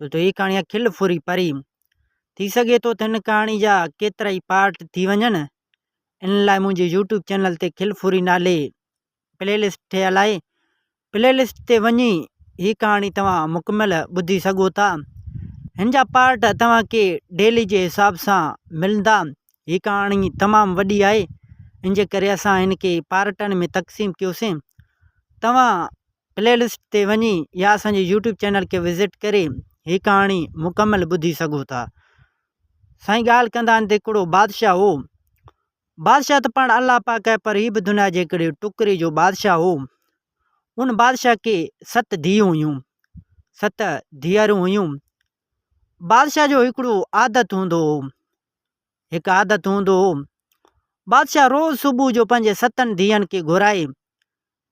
دوستو هي ڪهاڻي آهي کل ڦري پري. ٿي سگهي ٿو ته هن ڪهاڻي جا ڪيترائي پارٽ ٿي وڃن ان لاء منهنجي يوٽيوب چينل تي کل ڦري نالي پلي لسٽ ٺهيل آهي پلي لسٽ تي وڃي هي ڪهاڻي توهان مڪمل ٻڌي سگهو ٿا هن جا پارٽ توهان کي ڊيلي جي حساب سان ملندا هي ڪهاڻي تمام وڏي آهي ان جي ڪري اسان هن کي پارٽن ۾ تقسيم ڪيوسين توهان پلي لسٽ تي وڃي يا اسان جي يوٽيوب چينل کي وزٽ ڪري هي ڪهاڻي مڪمل ٻڌي سگهو ٿا سائين ڳالهه ڪندا آهن ته هڪڙو بادشاهه هو بادشاهه ته پاڻ الله پاڪ آهي پر هي به دنيا جي هڪڙي ٽڪري جو بادشاهه هو. ان بادشاهه کي ست ڌيئون هيون. ست ڌيئرون هيون. بادشاهه جو هڪڙو عادت هوندو هو. هڪ عادت هوندو هو. بادشاهه روز صبح جو پنهنجي ستن ڌيئن کي گهرائي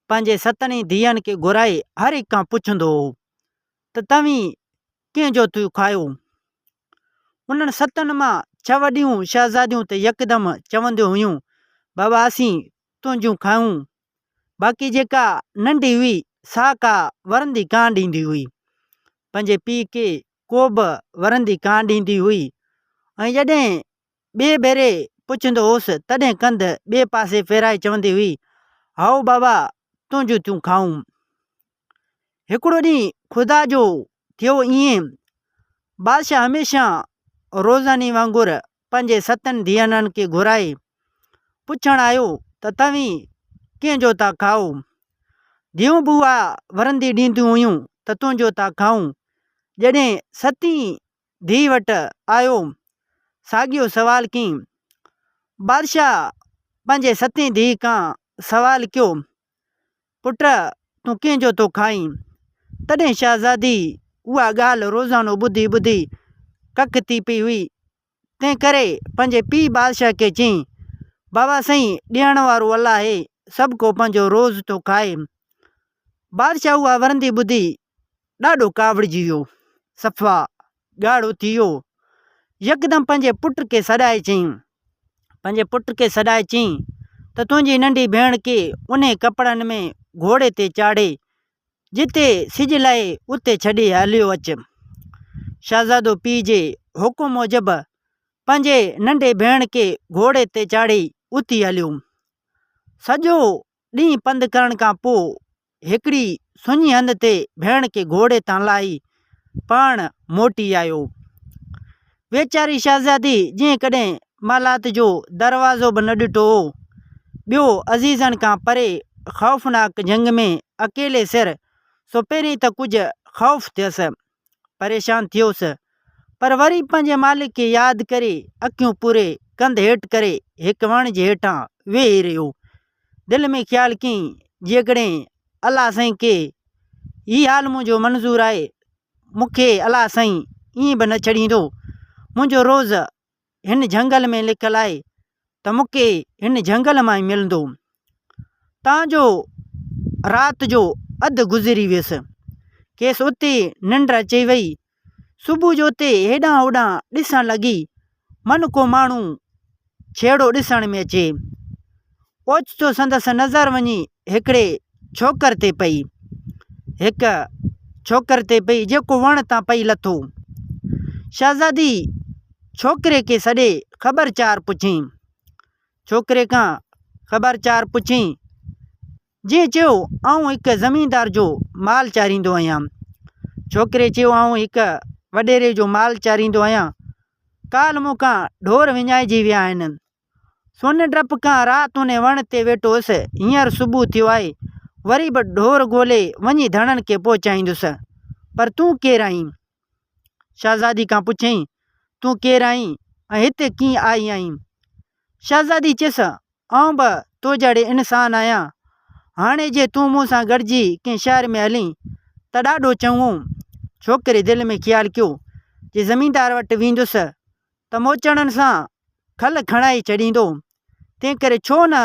پنهنجي ستن ئي ڌيئن کي گهرائي هر هڪ کان پڇندو هو ته توهين ڪنهن جو ٿيون کايو؟ انهن ستن مان ڇهه وڏيون شهزاديون ته يڪدم چونديون هيون، بابا اسين تنهنجون کائون. باقي جيڪا ننڍي هئي سا ڪا ورندي ڪانه ڏيندي هئي. پنهنجي پيء کي ڪوبه ورندي ڪانه ڏيندي هئي ۽ جڏهن ٻئي ڀيري پڇندو هوس تڏهن ڪنڌ ٻئي پاسي ڦيرائي چوندي هئي، هائو بابا تنهنجون ٿيون کائون. هڪڙو ڏينهن خدا جو ٿيو ائين، بادشاهه هميشه روزاني وانگر پنهنجي ستن ڌيئرن کي گهرائي پڇڻ آيو ته توهين ڪنهن جو ٿا کائو؟ ڌيئون به اها ورندي ڏينديون هيون ته تنهنجو ٿا کائون. جڏهن ستين ڌيء وٽ آيو، ساڳيو سوال ڪيائين. بادشاهه پنهنجي ستين ڌيء کان سوال ڪيو، پٽ تون ڪنهن جو ٿو کائين؟ تڏهن شهزادي اها ڳالهه روزانو ٻڌي ٻڌي ڪڪ ٿي پئي هئي، تنهن ڪري پنهنجي پيء بادشاهه کي چيائين، بابا سائين ڏيڻ وارو الله آهي، سڀ ڪو پنهنجو روز ٿو کائي. بادشاهه اها ورندي ٻڌي ڏاڍو ڪاوڙجي ويو، صفا ڳاڙهو ٿي ويو. يڪدم پنهنجي پٽ کي سڏائي چيائين، پنهنجي پٽ کي سڏائي چيائين ته تنهنجي ننڍي ڀيڻ کي انهي ڪپڙن ۾ گهوڙي تي چاڙهي جتي سج لهي اتي ڇڏي هليو اچ. شهزادو پيء جي حڪم موجب پنهنجي ننڍي ڀيڻ کي گهوڙي تي چاڙهي اٿي هليو. سڄو ڏينهن پنڌ ڪرڻ کان پوء هڪڙي سڃي هنڌ تي ڀيڻ کي گهوڙي تان لاهي پاڻ موٽي آيو. ويچاري شهزادي جنهن ڪڏهن محلات جو دروازو به نه ڏٺو هو، ٻيو عزيزن کان پري خوفناڪ جهنگ ۾ اڪيلي سر، سو پهرين ته ڪجهه خوف ٿيس. پريشان ٿيس، پر وري پنهنجي مالڪ کي ياد ڪري اکيون پوري ڪنڌ هيٺ ڪري هڪ وڻ جي هيٺان ويهي رهيو. دل ۾ خيال ڪيائين، جيڪڏهن الله سائين کي هي حال منهنجو منظور آهي، مون کي الله سائين ائين به نه ڇڏيندو. منهنجو روز هن جهنگل ۾ لکيل آهي ته مون کي هن جهنگل مان ئي ملندو. تان جو رات جو اڌ گذري ويس. کيس اتي ننڊ اچي وئي. صبح جو اتي هيڏانهن هوڏانهن ڏسڻ لڳي، من ڪو ماڻهو ڇيڙو ڏسڻ ۾ اچي. اوچتو سندس نظر وڃي هڪڙي ڇوڪر تي پئي. هڪ ڇوڪر تي پئي جيڪو وڻ تان پئي لٿو. شهزادي ڇوڪري کي سڏي خبر چار پڇيائين. ڇوڪري کان خبر چار پڇيائين، جنهن چيو، آئون هڪ زميندار جو مال چاريندو آهيان. ڇوڪري چيو، آئون هڪ وڏيري جو مال چاريندو آهيان. ڪالهه مون کان ڍور وڃائجي ويا آهن. سن ڊپ کان رات انهي وڻ تي ويٺو هيس، هينئر صبح ٿيو آهي، وري به ڍور ڳولي وڃي ڌڻن کي پهچائيندس. پر تون ڪير آهين؟ شهزادي کان پڇيائين، تون ڪير آهين ۽ هتي ڪيئن آئي آهين؟ شهزادي چيس، آئون به تو جهڙي انسان آهيان. هاڻي جي تون مون سان گڏجي ڪنهن شهر ۾ هلين ته ڏاڍو چڱو. ڇوڪري دل ۾ خيال ڪيو، جي زميندار وٽ ويندس ته موچڙن سان کل کڻائي ڇڏيندو، تنهنڪري ڇو نه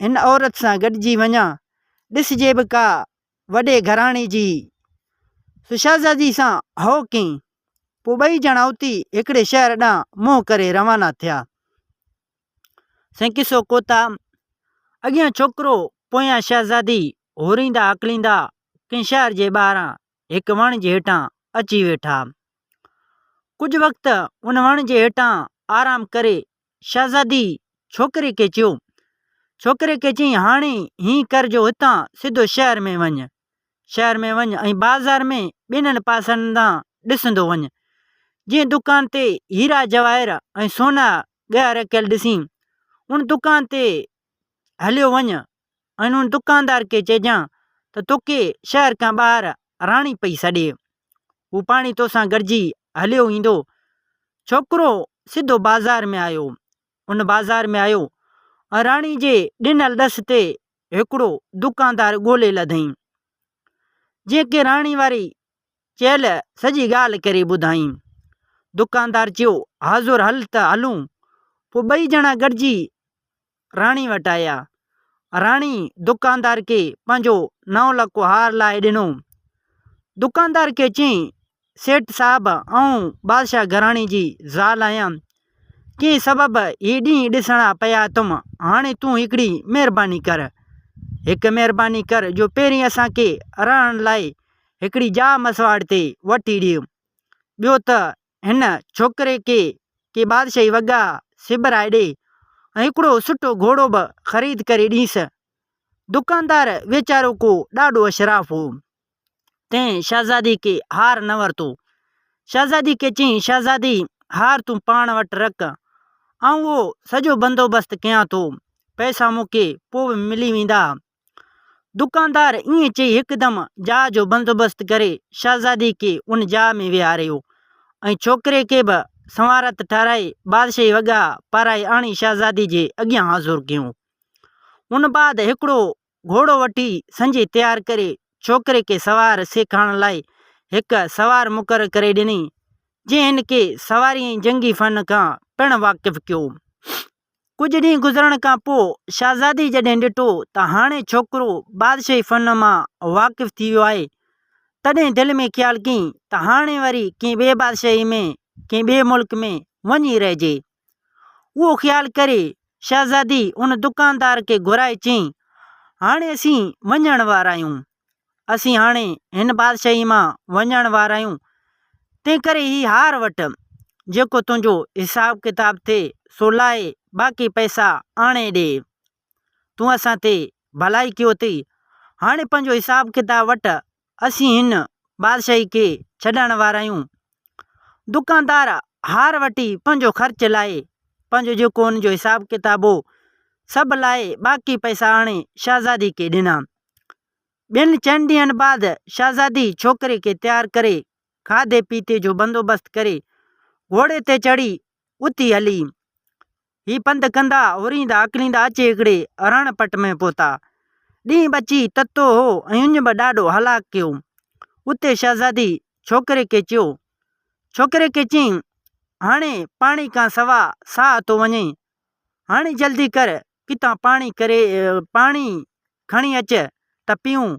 هن عورت سان گڏجي وڃان، ڏسجي به ڪا وڏي گهراڻي جي. سو شهزادي سان هئو ڪيائين. پوء ٻئي ڄڻا اٿي هڪڙي شهر ڏانهن منهن ڪري روانا ٿيا. سائين قصو ڪوتا، اڳيان ڇوڪرو پويان شهزادي هوريندا هڪليندا ڪنهن شهر جي ٻاهران هڪ وڻ جي هيٺان اچي ويٺا. ڪجهه وقت ان وڻ جي هيٺان آرام ڪري شهزادي ڇوڪري کي چيو. ڇوڪري کي چيائين، هاڻي هيئن ڪر جو هتان سڌو شهر ۾ وڃ. شهر ۾ وڃ ۽ بازار ۾ ٻنهن پاسن ڏانهن ڏسندو وڃ. جنهن دڪان تي هيرا جواهر ۽ سونا ڳهه رکيل ڏسين، ان دڪان تي هليو وڃ ۽ ان دڪاندار کي چئجان ته توکي شهر کان ٻاهر راڻي پئي سڏي. هو پاڻهي توسان گڏجي هليو ايندو. ڇوڪرو سڌو بازار ۾ آيو. ان بازار ۾ آيو ۽ راڻي جي ڏنل ڏس تي هڪڙو دڪاندار ڳولي لڌئين، جنهن کي راڻي واري چيل سڄي ڳالهه ڪري ٻڌائين. دڪاندار چيو، حاضر هل ته هلون. پوء ٻئي ڄڻا گڏجي راڻي وٽ آيا. راڻي دڪاندار کي پنهنجو نئون لکو هار لاهي ڏنو. دڪاندار کي چيائين، سيٺ صاحب آئون بادشاهه گهراڻي جي زال آهيان. ڪنهن سبب هي ڏينهن ڏسڻا پيا اٿم. هاڻي تون هڪڙي مهرباني ڪر. هڪ مهرباني ڪر جو پهرين اسان کي رهڻ لاء هڪڙي جاء مسواڙ تي وٺي ڏي. ٻيو ته هن ڇوڪري کي ڪي بادشاهي وڳا سبرائي ڏي ۽ هڪڙو سٺو گهوڙو به خريد ڪري ڏينس. دڪاندار ويچارو ڪو ڏاڍو اشراف هو، تنهن شهزادي کي هار نه ورتو. شهزادي کي چيائين، شهزادي هار تون پاڻ وٽ رک، آئون اهو سڄو بندوبست ڪيان ٿو، پئسا مون کي پوء به ملي ويندا. دڪاندار ائين چئي هڪدم جاء جو بندوبست ڪري شهزادي کي ان جاء ۾ ويهاريو ۽ ڇوڪري کي به سنوارت ٺهرائي بادشاهي وڳا پارائي آڻي شهزادي جي اڳيان حاضر ڪيو. ان بعد هڪڙو گهوڙو وٺي سنجي تيار ڪري ڇوڪري کي سوار سيکارڻ لاء هڪ سوار مقرر ڪري ڏني، جنهن هن کي سواري ۽ جنگي فن کان پڻ واقف ڪيو. ڪجهه ڏينهن گذرڻ کان پوء شهزادي جڏهن ڏٺو ته هاڻي ڇوڪرو بادشاهي فن مان واقف ٿي ويو آهي، تڏهن دل ۾ خيال ڪيائين ته هاڻي وري ڪنهن ٻئي بادشاهي ۾ ڪنهن ٻئي ملڪ ۾ وڃي رهجي. اهو خيال ڪري شهزادي ان دڪاندار کي گهرائي چيائين، هاڻي اسين وڃڻ وارا آهيون. اسين هاڻي هن بادشاهي مان وڃڻ وارا آهيون، تنهنڪري هي هار وٺ، جيڪو تنهنجو حساب ڪتاب ٿئي سو لاهي باقي پئسا آڻي ڏي. تون اسان تي ڀلائي ڪيو اٿئي، هاڻي پنهنجو حساب ڪتاب وٺ، اسين هن بادشاهي کي ڇڏڻ وارا آهيون. دڪاندار هار وٺي پنهنجو خرچ لاهي، پنهنجو جيڪو هن جو حساب ڪتاب هو، سڀ لاهي باقي پئسا آڻي شهزادي کي ڏنا. ٻن چئن ڏينهن بعد شهزادي ڇوڪري کي تيار ڪري کاڌي پيتي جو بندوبست ڪري گهوڙي تي چڙهي اٿي هلي. هي پنڌ ڪندا هوريندا اڪليندا اچي هڪڙي رڻ پٽ ۾ پهتا. ڏينهن به اچي تتو هو ۽ اڃ به ڏاڍو هلاڪ ڪيو. اتي شهزادي ڇوڪري کي چيو. ڇوڪري کي چيائين، هاڻي پاڻي کان سوا ساهه ٿو وڃي. هاڻي جلدي ڪر ڪٿان پاڻي ڪري پاڻي کڻي اچ ته پيئون.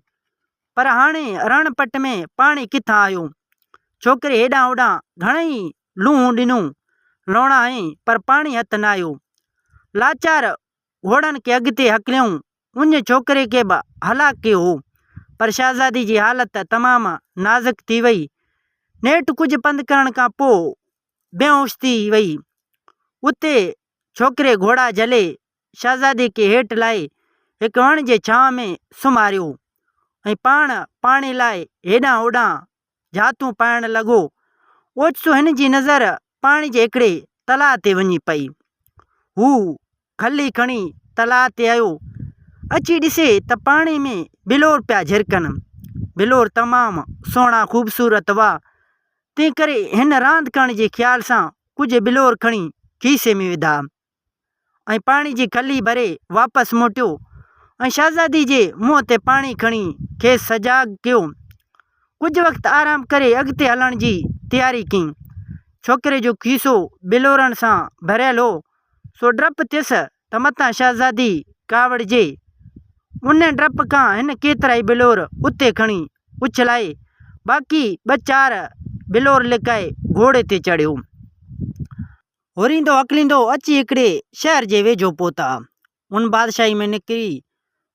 پر هاڻي رڻ پٽ ۾ پاڻي ڪٿان آيو؟ ڇوڪري هيڏانهن هوڏانهن گهڻئي لوهون ڏنون، لوڻا هنئين پر پاڻي هٿ نه آيو. لاچار گهوڙن کي اڳتي هڪليائون. اڃ ڇوڪري کي به هلاڪ ڪيو هو. پر شهزادي جي حالت تمام نازڪ ٿي وئي. نيٺ ڪجهه پنڌ ڪرڻ کان پوء بيهوش ٿي وئي. اتي ڇوڪري گهوڙا جهلي شهزادي کي هيٺ لاهي هڪ وڻ جي ڇانو ۾ سمهاريو ۽ پاڻ پاڻي لاء هيڏانهن هوڏانهن جهاتون پائڻ لڳو. اوچتو هن جي نظر پاڻي جي هڪڙي تلاء تي وڃي پئي. هو کلي کڻي تلاء تي آيو. اچي ڏسي ته پاڻي ۾ بلور پيا جهرڪن. بلور تمام سهڻا خوبصورت هئا. تنهنڪري هن راند ڪرڻ جي خيال سان ڪجهه بلور کڻي کيسي ۾ وڌا ۽ پاڻي جي کلي ڀري واپس موٽيو ۽ شهزادي جي منهن تي پاڻي کڻي کيس سجاڳ ڪيو. ڪجهه وقت آرام ڪري اڳتي هلڻ جي تياري ڪئي. ڇوڪري جو کيسو بلورن سان ڀريل هو، سو ڊپ ٿيس ته متان شهزادي ڪاوڙجي. ان ڊپ کان هن ڪيترائي بلور اتي کڻي اڇلائي، باقي ٻه چار بلور لڪائي گهوڙي تي چڙهيو. هوريندو هڪليندو اچي هڪڙي شهر جي ويجهو پهتا. ان بادشاهي ۾ نڪري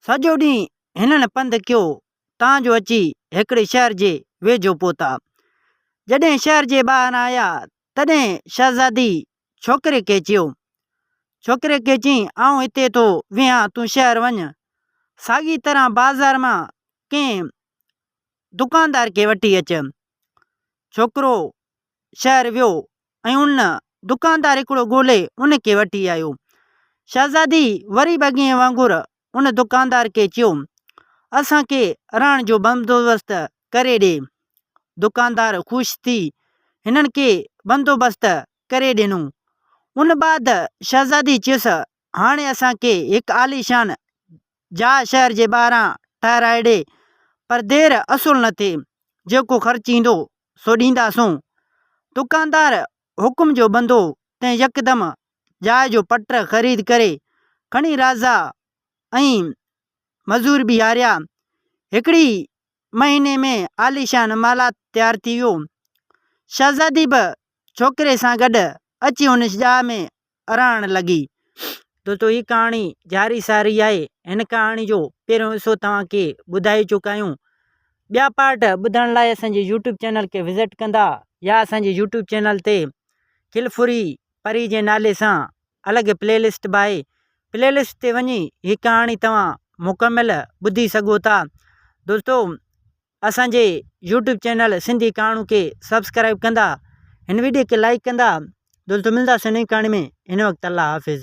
سڄو ڏينهن هنن پنڌ ڪيو، تان جو اچي هڪڙي شهر جي ويجهو پهتا. جڏهن شهر جي ٻاهران آيا. تڏهن شهزادي ڇوڪري کي چيو. ڇوڪري کي چيائين، آئون هتي ٿو ويهان، تون شهر وڃ. ساڳي طرح بازار مان ڪنهن دڪاندار کي وٺي اچ. ڇوڪرو شهر ويو ۽ ان دڪاندار هڪڙو ڳولي ان کي وٺي آيو. شهزادي وري به اڳئين وانگر ان دڪاندار کي چيو، اسان کي رهڻ جو بندوبست ڪري ڏي. دڪاندار خوش ٿي هنن کي بندوبست ڪري ڏنو. ان بعد شهزادي چيس، هاڻي اسان کي هڪ عاليشان جاء شهر جي ٻاهران ٺهرائي ڏي، پر دير اصل نه ٿئي، جيڪو خرچ ايندو سو ڏينداسون. دڪاندار حڪم جو بندو تنهن يڪدم جاء جو پٽ خريد ڪري کڻي رازا ۽ مزور بيهاريا. هڪڙي مهيني ۾ عاليشان محلات تيار ٿي ويو. شهزادي به ڇوڪري سان گڏ اچي ان جاء ۾ رهڻ لڳي. دوستو هي ڪهاڻي جاري ساري آهي. هن ڪهاڻي جو پهريون حصو توهان کي ٻڌائي چڪا آهيون. ٻيا پارٽ ٻڌڻ لاء اسان جي يوٽيوب چينل کي وزٽ ڪندا يا اسان جي يوٽيوب چينل تي کلفري پري جي نالي سان الڳ پلي لسٽ به آهي. پلي لسٽ تي وڃي هي ڪهاڻي توهان مڪمل ٻڌي سگهو ٿا. دوستو اسان جي يوٽيوب چينل سنڌي ڪهاڻيون کي سبسڪرائب ڪندا هن ويڊيو کي لائيڪ ڪندا دوستو ملنداسين نئين ڪهاڻي ۾ هن وقت الله حافظ.